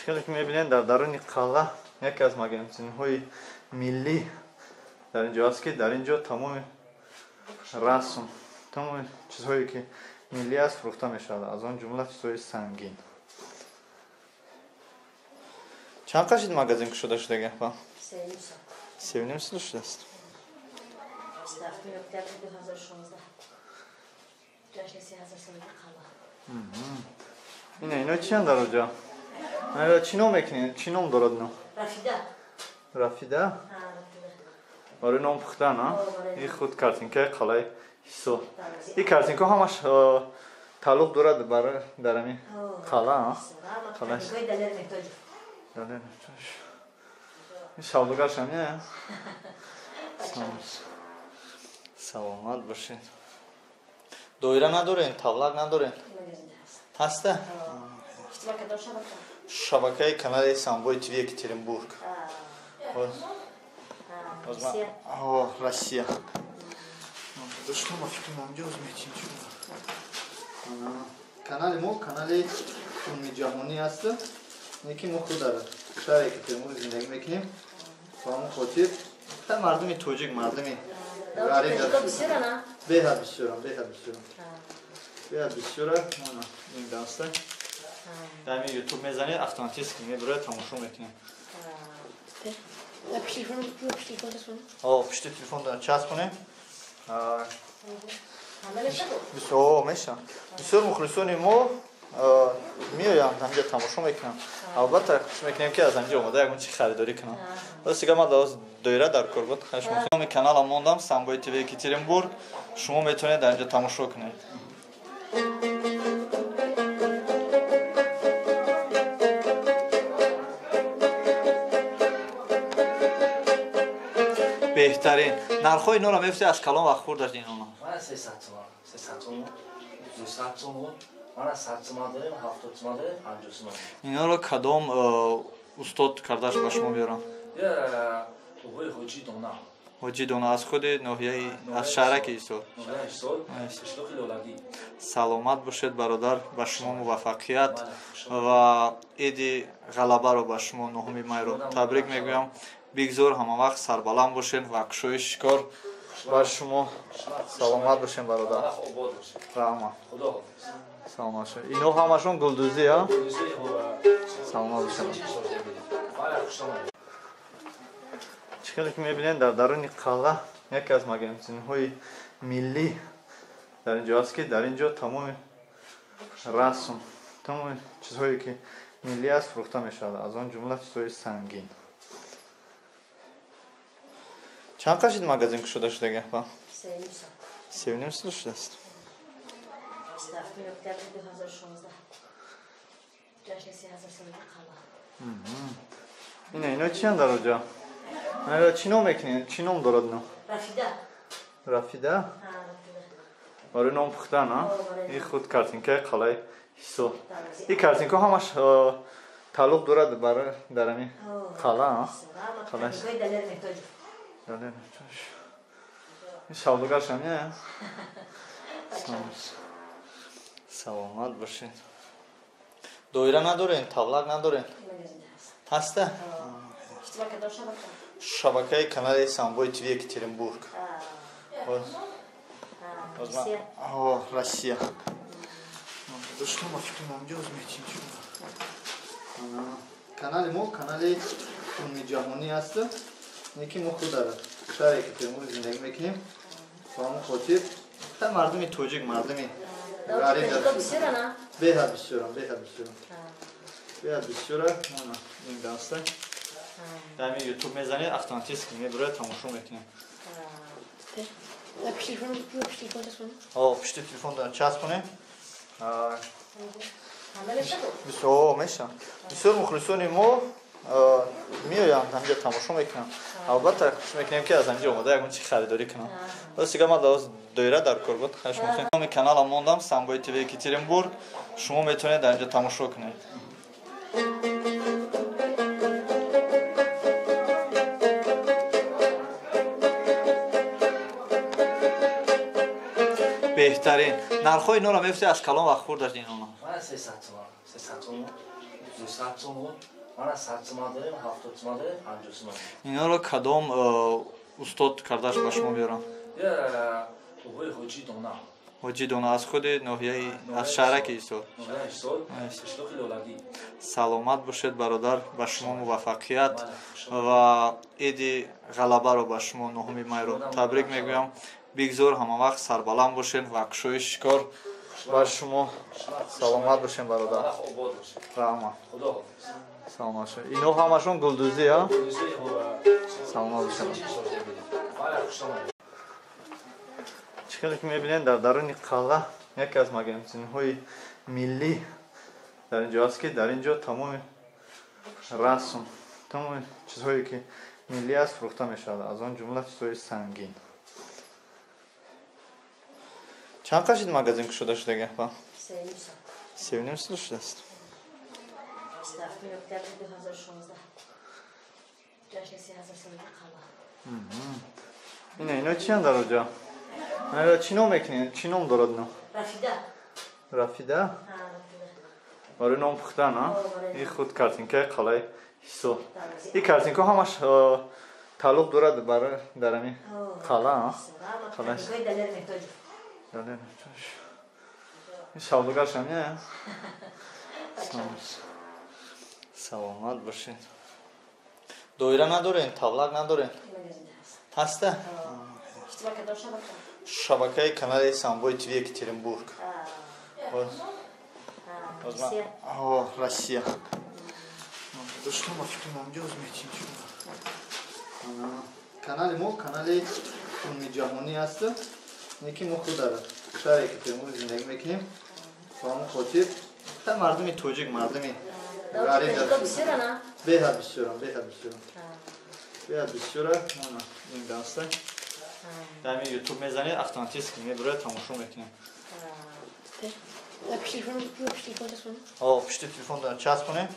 Чӣ хеле ки мебинед, дар даруни қалъа яке аз магазинҳои миллӣ дар ин ҷо аст, ки дар ин ҷо тамоми расм, тамоми чизҳое ки миллӣ аст, фурӯхта мешавад, аз он ҷумла чизҳои сангин. Чанд қашид магазин кушода шудага? 3,5 сол шудааст. 27 октябри 2016. Ҷашни 3000 солаги қалъа. Ина ино чиянд дар оҷа? Чӣ ном мекунед? Чӣ ном дорад ино? Рафида. Рафида? Барои ном пухтан, а? И худ картинкаи қалъаи Ҳисор. И картинка ҳамаш тааллуқ дорад дар ҳамин қалъа, а? Картинкаи Далер Меҳтоҷов. Далер Меҳтоҷов. Ин савдогарш ҳам не? Саломат бошед. Доира надорем, тавлак надорем? Ҳаста? Шабакаи канали Самбой ТВ Екатеринбург. Россия. Канали мо канали умумиҷаҳонӣ аст, ки мо худ дар шаҳри Екатеринбург зиндагӣ мекунем. Ба ҳамон хотир мардуми тоҷик, мардуми ғариб беҳад бисёрам, беҳад бисёрам, беҳад бисёра. Ин даста дар ҳамин ютуб мезанед, автоматически мебурад, тамошо мекунем. Пушти телефон часпонем. Меша. Бисёр мухлисони мо меоянд, ҳаминҷа тамошо мекунанд. Албатта кӯшиш мекунем, ки аз ҳаминҷа омода ягон чи харидорӣ кунам. Рости гап, ман доира дар кор буд. Номи каналам мондам, Самбой ТВ Екатеринбург. Шумо метавонед дар инҷа тамошо кунед. Беҳтарин нархҳои инора мефтед аз калон ва хурдаш инона? 300 сомон, 300 сомон, 200 сомон, мана 100 сомон дорем, 70 сомон дорем, 50 сомон. Инора кадом устод кардаш ба шумо биёрам? Оғои Ҳоҷи Дона. Ҳоҷи Дона аз худи ноҳияи, аз шаҳраки Ҳисор. Ноҳияи Ҳисор, қишлоқи Лолагӣ. Саломат бошед, бародар, ба шумо муваффақият ва иди ғалабаро ба шумо 9 майро табрик мегӯям. Бигзор ҳама вақт сарбаланд бошед ва кушоиши шикор бар шумо. Саломат бошед, бародар. Раҳмат. Саломат бошед. Ино ҳамашон гулдӯзӣ, а? Саломат бошед. Чӣ хеле ки мебинед, дар даруни қалъа яке аз магазинҳои миллӣ дар ин ҷо аст, ки дар ин ҷо тамоми расм, тамоми чизҳое ки миллӣ аст, фурӯхта мешавад, аз он ҷумла чизҳои сангин. Чанд қашид магазин кушода шудага? 3,5 сол шудааст. 27 октябри 2016. Ҷашни 3000 солаги қалъа. Ина ино чиянд дар оҷа? Чӣ ном мекунед? Чӣ ном дорад ино? Рафида. Рафида? Барои ном пухтан, а? И худ картинкаи қалъаи Ҳисор. И картинка ҳамаш тааллуқ дорад дар ҳамин қалъа, а? Картинкаи Далер Меҳтоҷов. Далер Меҳтоҷов. Ин савдогарш ҳам не? Саломат бошед. Доира надорем, тавлак надорем? Ҳаста? Шабакаи канали Самбой ТВ Екатеринбург. Россия. Канали мо канали умумиҷаҳонӣ аст, ки мо худ дар шаҳри Екатеринбург зиндагӣ мекунем. Ба ҳамон хотир мардуми тоҷик, мардуми ғариб беҳад бисёрам, беҳад бисёрам, беҳад бисёра. Ин даста дар ҳамин ютуб мезанед, автоматически мебурад, тамошо мекунем. Пушти телефон часпонем. Меша. Бисёр мухлисони мо меоянд, ҳаминҷа тамошо мекунанд. Албатта кӯшиш мекунем, ки аз ҳаминҷа омода ягон чи харидорӣ кунам. Рости гап, ман доира дар кор буд. Номи каналам мондам, Самбой ТВ Екатеринбург. Шумо метавонед дар инҷа тамошо кунед. Беҳтарин нархҳои инора мефтед аз калон ва хурдаш инона? 300 сомон, 300 300 сомон, 200 сомон, мана 100 сомон дорем, 70 сомон дорем, 50 сомон. Инҳоро кадом устод кардаш ба шумо биёрам? Я оғои Ҳоҷи Дона. Ҳоҷи Дона аз худи ноҳияи, аз шаҳраки Ҳисор. Ноҳияи Ҳисор, қишлоқи Лолагӣ. Саломат бошед, бародар, ба шумо муваффақият ва иди ғалабаро ба шумо 9 майро табрик мегӯям. Бигзор ҳамавақт сарбаланд бошед ва кушоиши кор ба шумо. Саломат бошед, бародар. Раҳмат. Саломат бошед. Инҳо ҳамашон гулдӯзӣ, а? Саломат бошед. Чӣ хеле ки мебинед, дар даруни қалъа яке аз магазинҳои миллӣ дар ин ҷо аст, ки дар ин ҷо тамоми расм, тамоми чизҳое ки миллӣ аст фурӯхта мешавад, аз он ҷумла чизҳои сангин. Чанд қашид магазин кушода шудага? 3,5 сол шудааст. 27 октябри 2016. Ҷашни 3000 солаги қалъа. Ина ино чиянд дар оҷа? Ина чӣ ном мекунед? Чӣ ном дорад ино? Рафида. Рафида? Барои ном пухтан, а? Ин худ картинкаи қалъаи Ҳисор. Ин картинка ҳамаш тааллуқ дорад барои дар ҳамин қалъа, а? Қалъаи Далер Меҳтоҷ. Ин савдогарш ҳам не? Саломат бошед. Доира надорен, тавлак надорен? Ҳаста? Шабакаи канали Самбой ТВ Екатеринбург. Россия. Канали мо канали умумиҷаҳонӣ аст, не ки мо худ дар шаҳри Екатеринбург зиндагӣ мекунем. Ба ҳамон хотир мардуми тоҷик, мардуми ғариб беҳад бисёрам, беҳад бисёрам, беҳад бисёра. Ин даста дар ҳамин ютуб мезанед, автоматически мебурад, тамошо мекунем. Пушти телефон часпонем.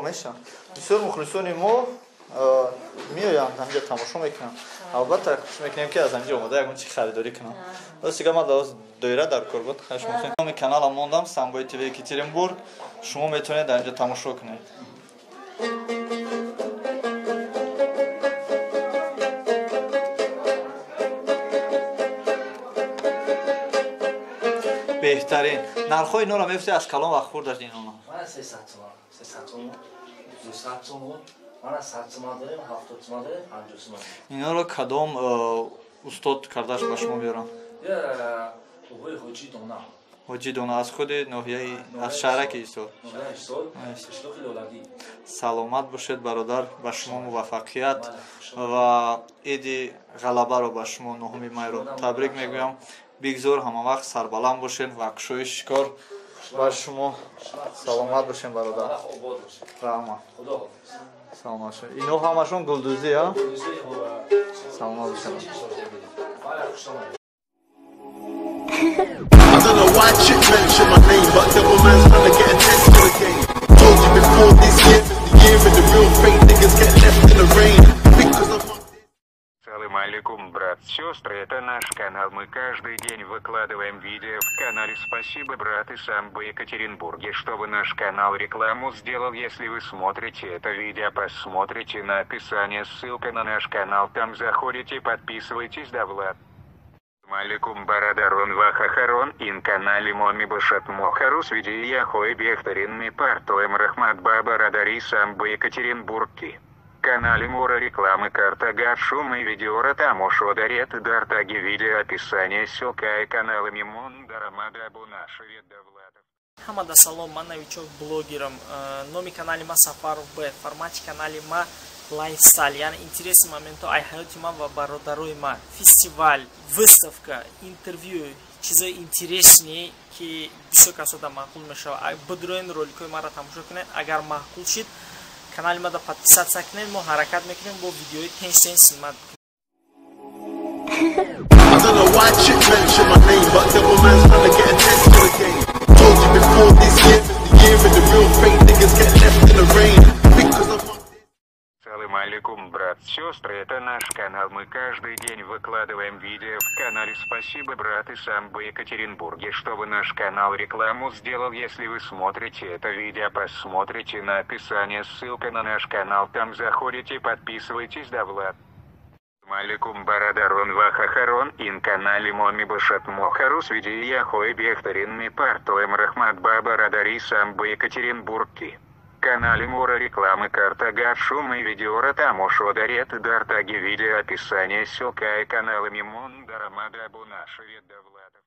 Меша. Бисёр мухлисони мо меоянд, ҳаминҷо тамошо мекунам. Албатта кӯшиш мекунем, ки аз ҳаминҷо омода ягон чи харидорӣ кунам. Рости гап, ман доира дар кор буд. Номи каналам мондам, Самбой ТВ Екатеринбург. Шумо метавонед дар инҷо тамошо кунед. Беҳтарин нархҳои инҳоро мефурӯшед аз калон ва хурдаш инҳоно? Мана 300 сомон, 300 сомон, 200 сомон, мана 100 сомон дорем, 70 сомон дорем, 50 сомон. Инҳоро кадом устод кардаш ба шумо биёрам? Я оғои Ҳоҷи Дона. Ҳоҷи Дона аз худи ноҳияи, аз шаҳраки Ҳисор. Ноҳияи Ҳисор, қишлоқи Лолагӣ. Саломат бошед, бародар, ба шумо муваффақият ва иди ғалабаро ба шумо 9 майро табрик мегӯям. Бигзор ҳамавақт сарбаланд бошед ва кушоиши кор ба шумо. Саломат бошед, бародар. Раҳмат. Саломат бошед. Инҳо ҳамашон гулдӯзӣ, а? Саломат бошед. I don't know why chick mention my name, but devil man's trying to get attention again. Told you before, this year is the year and the real fake niggas get left in the rain. Because I'm Салам алейкум, брат, сестры, это наш канал, мы каждый день выкладываем видео в канале. Спасибо, брат, и Самбо Екатеринбурге, чтобы наш канал рекламу сделал. Если вы смотрите это видео, посмотрите на описание, ссылка на наш канал, там заходите, подписывайтесь, Давлат. Маликум барадарон вахахарон ин канале моми башат мохарус види яхой бехтарин ми партоем рахмат баба радари Самбо Екатеринбургки. Канале Мура рекламы карта Гашум и видеора тамошо дарет дартаги видео описание ссылка и каналами Мон Дарамада Бунашеве Давлатов. Ҳамада салом, ман новичок блогерам. Номи канали ма Сафаров Б. Формати канали ма лайфстайл, яъне интересный моментҳо ай ҳаёти ман ва бародарои ман, фестивал, выставка, интервью, чизои интересные, ки бисёр касода маъқул мешавад. Бидроен роликҳои маро тамошо кунед, агар маъқул шид канали мада подписаться кунед, мо ҳаракат мекунем бо видеои тенш-тенш снимат. I don't know why chick mention my name, but devil man's trying to get attention again. Told you before, this year is the year and the real fake niggas get left in the rain. Because I'm Салам алейкум, брат, Сестры, это наш канал. Мы каждый день выкладываем видео в канале. Спасибо, брат, и сам бы Екатеринбурге, чтобы наш канал рекламу сделал. Если вы смотрите это видео, посмотрите на описание, ссылка на наш канал. Там заходите, подписывайтесь, Давлат. Маликум барадарон вахахарон ин канали моми башат мохарус видеяхой бехтарин ми партоем рахмат баба радари самбы Екатеринбургки. Канале Мура рекламы карта Гашум и видеора тамошодарет дартаги видео описание сёка и каналами Мон Дарамада Бунашеве Давлат.